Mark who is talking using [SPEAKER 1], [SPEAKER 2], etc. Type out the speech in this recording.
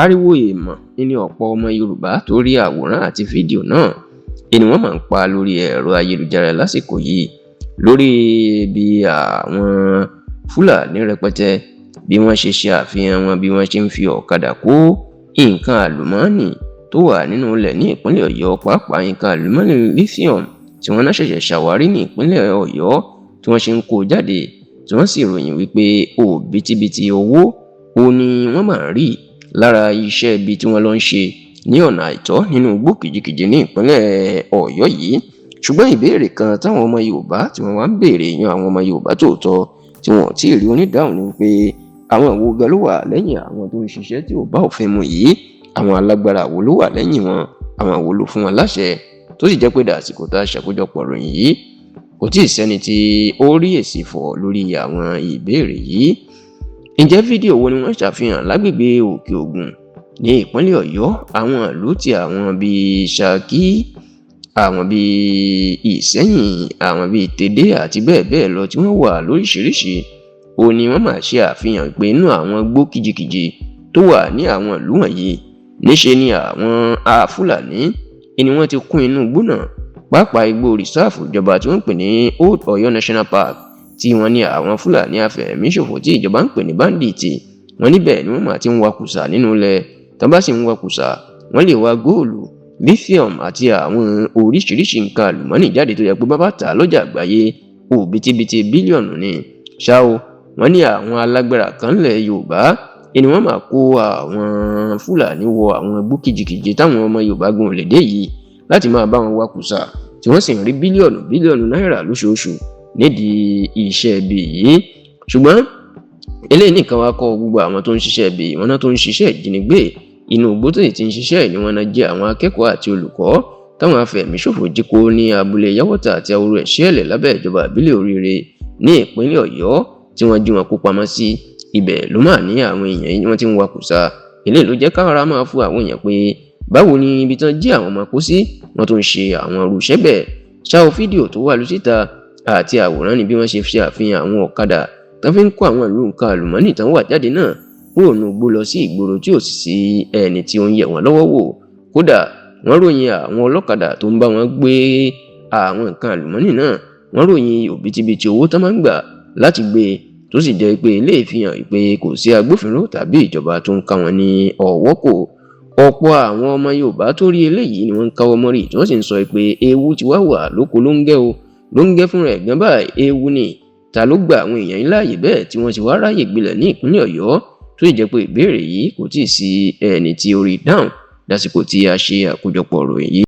[SPEAKER 1] Ariwo èèmọ̀ ní ọ̀pọ̀ ọmọ Yorùbá tó rí àwòrán àti fídíò náà ni wọ́n máa ń pa lórí ẹ̀rọ ayélujára lásìkò yìí, lórí bí àwọn Fúlàní rẹpẹtẹ bí wọ́n ṣe ṣe àfihàn wọn, bí wọ́n ṣe ń fi ọ̀kadà kó nǹkan àlùmọ́ọ́nì tó wà nínú ilẹ̀ ní ìpínlẹ̀ Ọ̀yọ́, pàápàá nǹkan àlùmọ́ọ́nì lithium tí wọ́n náà ṣẹ̀ṣẹ̀ ṣàwárí ní ìpínlẹ̀ Ọ̀yọ́, tí wọ́n ṣe ń kó jáde, tí wọ́n sì ròyìn wípé òbítíbitì owó ó ní wọ́n máa ń rí lára iṣẹ́ ibi tí wọ́n lọ ń ṣe ní ọ̀nà àìtọ́ nínú igbó kìjikìji ní ìpínlẹ̀ Ọ̀yọ́ yìí. Ṣùgbọ́n ìbéèrè kan táwọn ọmọ Yorùbá tí wọ́n wá ń béèrè yan àwọn ọmọ Yorùbá tòótọ́ tí wọ́n ò tí ì rí onídàáhùn ni pé àwọn wo gan ló wà lẹ́yìn àwọn tó ń ṣiṣẹ́ tí ò bá òfin mu yìí? Àwọn alágbára wo ló wà lẹ́yìn wọn? Àwọn wo ló fún wọn láṣẹ? Tó sì jẹ́ pé dàsìkò tá a ṣàkójọpọ̀ ròyìn yìí, kò tí ì sẹ́ni tí ó rí èsì fọ̀ lórí àwọn ìbéèrè yìí. Ǹjẹ́ fídíò wo ni wọ́n ṣàfihàn lágbègbè Òkè Ògùn ní ìpínlẹ̀ Ọ̀yọ́, àwọn ìlú tí àwọn bíi Ṣakí, àwọn bíi Ìsẹ́yìn, àwọn bíi Tèdè àti bẹ́ẹ̀ bẹ́ẹ̀ lọ tí wọ́n wà lóríṣiríṣi, ó ní wọ́n máa ṣe àfihàn pé inú àwọn igbó kìjikìji tó wà ní àwọn ìlú wọ̀nyí, níṣe ni àwọn Fúlàní ni wọ́n ti kún inú igbó náà, pàápàá igbó rìsáàfù ìjọba tí wọ́n ń pè ní Old Ọ̀yọ́ National Park, tí wọ́n ní àwọn Fúlàní afẹ̀míṣòfò tí ìjọba ń pè ní bandit, wọ́n níbẹ̀ ni wọ́n máa ti ń wakùsà nínú ilẹ̀. Tán bá sì ń wakùsà, wọ́n lè wa góòlù, lithium àti àwọn oríṣiríṣi nǹkan àlùmọ́nì jáde tó yẹ pé bábà tà lọ́jà àgbáyé, òbítíbitì bílíọ̀nù ni. Ṣá o, wọ́n ní àwọn alágbára kan ńlẹ̀ Yorùbá ni wọ́n máa kó àwọn Fúlàní wọ àwọn igbó kìjikìji táwọn ọmọ Yorùbá gan ò lè dé yìí láti máa bá wọn wakùsà, tí wọ́n sì ń rí bílíọ̀nù bílíọ̀nù náírà lóṣooṣù nídìí iṣẹ́ ibi yìí. Ṣùgbọ́n eléyìí nìkan wá kọ́, gbogbo àwọn tó ń ṣiṣẹ́ ibi wọn náà tó ń ṣiṣẹ́ ìjínigbé inú igbó tó sì ti ń ṣiṣẹ́ ni wọ́n náà jẹ́ àwọn akẹ́kọ̀ọ́ àti olùkọ́ táwọn afẹ̀míṣòfò jí kó ní abúlé Yáwọ́tà àti Ahoro Ẹ̀ṣẹ́ẹ̀lẹ̀ lábẹ́ ìjọba ìbílẹ̀ Oríire ní ìpínlẹ̀ Ọ̀yọ́, tí wọ́n jí wọn kó pamọ́ sí ibẹ̀ ló máa ní àwọn èèyàn yìí wọ́n ti ń wakùsà. Eléyìí ló jẹ́ káwọn ará máa fún àwọn èèyàn pé báwo ni ibi tán jí àwọn ọmọ kó sí, wọ́n tó ń ṣe àwọn irúṣẹ́ bẹ́ẹ̀. Ṣá o, fídíò tó wà lóṣìta àti àwòrán ni bí wọ́n ṣe ṣe àfihàn àwọn ọ̀kadà tán fi ń kó àwọn ìlú nǹkan àlùmọ́nì tán wà jáde náà kúrò nínú igbó lọ sí ìgboro, tí ò sì sí ẹni tí ó ń yẹ̀ wọ́n lọ́wọ́ wò. Kódà wọ́n ròyìn àwọn ọlọ́kadà tó ń bá wọn gbé àwọn nǹkan àlùmọ́nì náà, wọ́n ròyìn òbítíbitì owó tán máa ń gbà láti gbé, tó sì jẹ́ pé eléyìí fi hàn pé kò sí agbófinró tàbí ìjọba tó ń ká wọn ní ọwọ́ kò. Ọ̀pọ̀ àwọn ọmọ Yorùbá tó rí eléyìí ni wọ́n ń káwọ́ mọ́rí, tí wọ́n sì ń sọ pé ewu ti wá wà lóko lóńgẹ́ o, lóńgẹ́ fúnra ẹ̀ gan báyìí ewu ni. Ta ló gba àwọn èèyàn yìí láàyè bẹ́ẹ̀ tí wọ́n sì wá ráàyè gbilẹ̀ ní ìpínlẹ̀ Ọ̀yọ́? Tó sì jẹ́ pé ìbéèrè yìí kò tíì sí ẹni tí ó rí dáhùn dásìkò tí a ṣe àkójọpọ̀ ìròyìn yìí.